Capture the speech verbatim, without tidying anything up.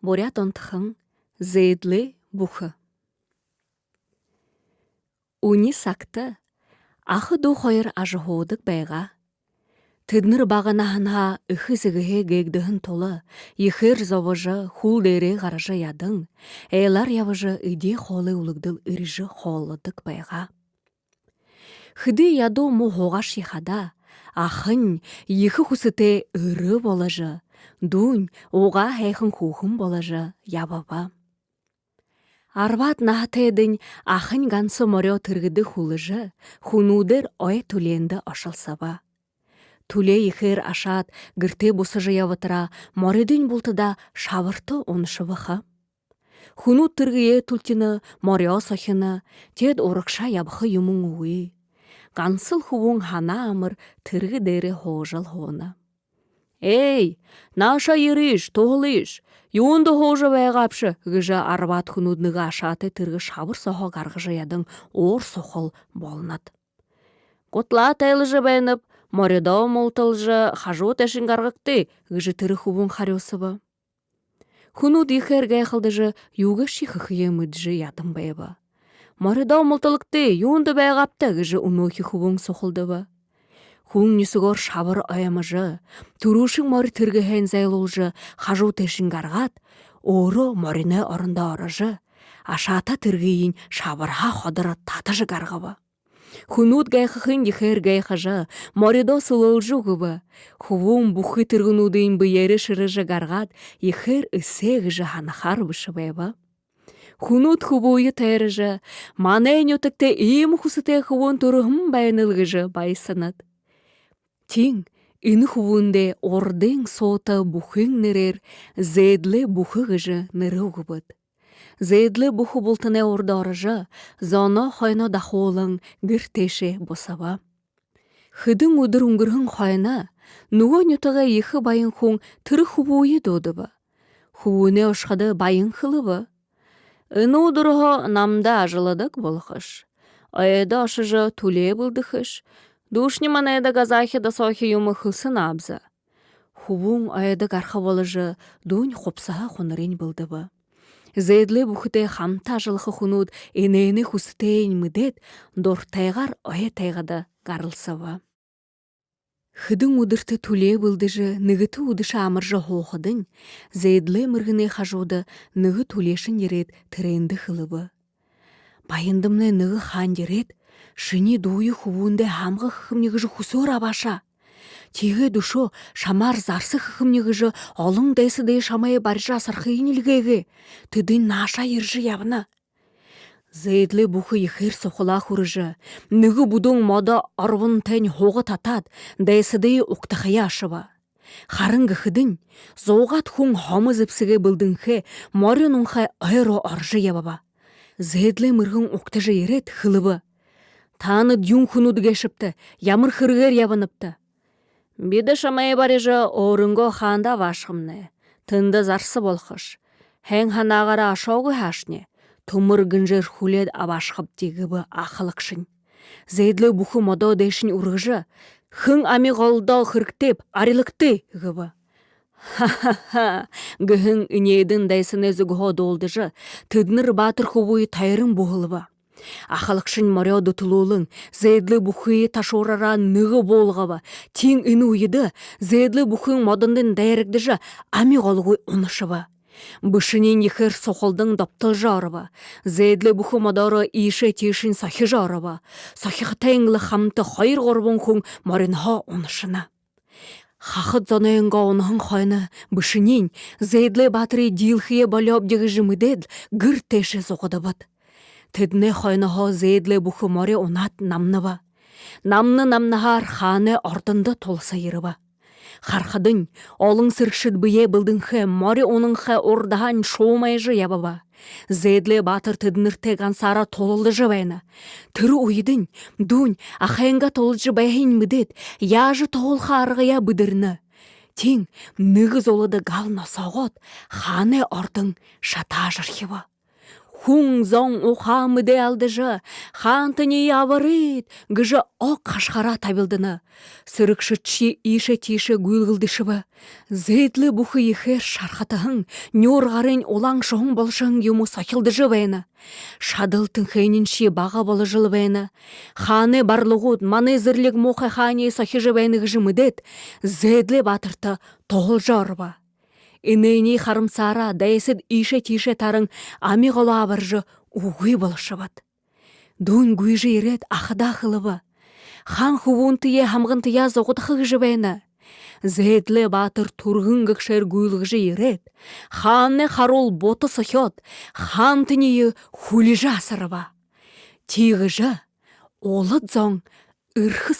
Буряад онтохон. Зээдлэй бүхэ. Үни сагта аха дүү хоёр ажаһуудаг байгаа. Тэдэнэр бага наһанһаа эхэ эсэгэһээ гээгдэһэн тула ехээр зобожо, хүл дээрээ гаража ядан, айлаар ябажа, эдеэ хоолой үлэгдэл эрижэ хооллодог байгаа. Хэды ядуу муу һуугаашье хадаа, ахань ехэ хүсэтэй эрэ боложо, дүүнь угаа һайхан хүүхэн боложо ябаба. Арбаад наһатайдань ахань ганса морёо тэргэдэ хүлэжэ, хүнүүдээр ой түлеэндэ ошолсобо. Түлеэ ехээр ашаад, гэртээ бусажа ябатараа, моридынь бултадаа шабарта унашаба ха. Хүнүүд тэргэеэ түлтэнэ, морёо сохино, теэд урагшаа ябаха юумэн үгы. Гансал хүбүүн һанаа амар тэргэ дээрээ һуужал һууна. «Эй, наашаа ерыш, туһалыш! Юундэ һуужа байгаабши?» — гэжэ арбаад хүнүүд нэгэ ашаатай тэргэ шабар сооһоо гаргажа ядан, уур сухал болонот. «Гуталаа тайлажа байнаб, моридоо мулталжа, хажуу тээшэнь гаргагты», — гэжэ тэрэ хүбүүн харюусаба. Хүнүүд ехээр гайхалдажа, юу гээшье хэхэеэ мэдэжэ ядан байба. «Моридоо мулталагты, юундэ байгаабта?» — гэжэ үнөөхи хүбүүн сухалдаба. Хүн нюсэгөөр шабар ойможо, түрүүшын мори тэргэһээнь зайлуулжа, хажуу тээшэнь гаргаад, өөрөө мориной орондо орожо, ашаатаа тэргыень шабарһаа ходо татажа гаргаба. Хүнүүд гайхахын ехээр гайхажа, моридоо сүлөөлжэ үгэбэ. Хүбүүн бүхы тэргэнүүдынь бэеэрээ шэрэжэ гаргаад, ехээр эсээ гэжэ һанахаар бэшэ байба. Хүнүүд хүбүүе тойрожо: «Манай нютагта иимэ хүсэтэй хүбүүн түрэһэн байнал», — гэжэ баясанад. Тиин энэ хүбүүндээ урдын суута бүхын нэрээр Зээдлэй бүхэ гэжэ нэрэ үгэбэд. Зээдлэй бүхэ бултанай урда орожо, зоноо хойноо дахуулан, гэр тээшээ бусаба. Хэдэн үдэр үнгэрһэн хойно нүгөө нютагай ехэ баян хүн тэрэ хүбүүе дуудаба. Хүбүүнэй ошоходо баян хэлэбэ: «Энэ үдэрһөө намда ажалладаг болохош. Ойдо ошожо, түлеэ бэлдэхэш. Дүүшни манайда газаахи досоохи юумэ хэлсэнэ аабза». Хүбүүн ойдо гараха боложо, дүүнь хубсаһа хунарынь бэлдэбэ. Зээдлэй бүхэтэй хамта ажаллаха хүнүүд энээнэй хүсэтэйень мэдээд, дуратайгаар ой тайгада гаралсаба. Хэдэн үдэртэ түлеэ бэлдэжэ, нэгэтэ үдэшэ амаржа һуухадань, Зээдлэй мэргэнэй хажууда нэгэ түлеэшэн ерээд, тэрээндэ хэлэбэ: «Баяндамнай нэгэ хаан ерээд, шинии дүүе хүбүүндээ һамга хэхэмни гэжэ хүсөөр абаашаа. Тиигээд үшөө шамаар зарса хэхэмни гэжэ олон дайсадые шамайе барижа асархыень эльгээгээ. Тэдэнь наашаа ерэжэ ябана». Зээдлэй бүхэ ехээр сухалаа хүрэжэ, нэгэ бүдүүн модо орбонтойнь һууга татаад, дайсадые угтахаяа ошобо. Харан гэхэдэнь, зуугаад хүн һомо зэбсэгээ бэлдэнхэй, мори унахай ой руу орожо ябаба. Зээдлэй мэргэн угтажа ерээд хэлэбэ: «Таанад юун хүнүүд гээшэбта, ямар хэрэгээр ябанабта?» «Бидэ шамайе барижа, өөрынгөө хаанда абаашахамнай. Тэндэ зарса болохош. Һайн һанаагаараа ошоогүй һаашни, түмэр гэнжээр хүлеэд абаашахабди», — гэбэ ахалагшань. Зээдлэй бүхэ модоо дээшэнь үргэжэ: «Хэн ами голдоо хэрэгтэйб, арьяалагты», — гэбэ. «Ха-ха-ха!» — гэһэн энеэдэн дайсанай зүгһөө дуулдажа, тэдэнэр баатар хүбүүе тойрон бүһэлбэ. Ахалагшань морёо дүтэлүүлэн, Зээдлэй бүхые ташуураараа нэгэ буулгаба. Тиин энэ үедэ Зээдлэй бүхын модондонь дайрагдажа, ами голгүй унашаба. Бэшэниинь ехээр сухалдан добтолжо оробо. Зээдлэй бүхэ модоороо иишээ тиишэнь сохижо оробо. Сохихотойнь лэ хамта хоёр-гурбан хүн моринһоо унашана. Хахад зонойнгоо унаһан хойно бэшэниинь Зээдлэй баатарые диилхэеэ болёобди гэжэ мэдээд, гэр тээшээ зугадабад. Тэдэнэй хойноһоо Зээдлэй бүхэ мори унаад намнаба. Намна намнаһаар хаанай ордондо туласа ерэбэ. Харахадань, олон сэрэгшэд бэеэ бэлдэнхэй, мори унанхай урдаһаань шуумайжа ябаба. Зээдлэй баатар тэдэнэртэй гансаараа тулалдажа байна. Тэрэ үедэнь дүүнь ахайнгаа тулалдажа байһыень мэдээд, яажа туһалха аргаяа бэдэрнэ. Тиин нэгэ зулада гал носоогоод, хаанай ордон шатаажархиба. Хүн зон ухаа мэдээ алдажа, хаантаниие абарыт гэжэ ог хашхараа табилдана. Сэрэгшэдшье иишэ тиишээ гүйлгэлдэшэбэ. Зээдлэ бүхы ехээр шархатаһан, нюур гарынь улаан шуһан болошоһон юумэ сохилдожо байна. Шадал тэнхээнииньшье бага боложол байна. Хаанай барлуугууд манай зэрлиг муухай хаание сохижо байна гэжэ мэдээд, Зээдлэ баатарта туһалжа оробо. Энээниие харамсаараа дайсад иишээ тиишээ таран ами голоо абаржа үгы болошобод. Дүүнь гүйжэ ерээд, ахадаа хэлэбэ: «Хаан хүбүүнтэеэ һамгантаяа зугадаха гэжэ байна». Зээдлэ баатар түргэн гэгшээр гүйлгэжэ ерээд, хаанай харуул бута сохёод, хаантаниие хүлижэ асарба. Тиигэжэ улад зон эрхэ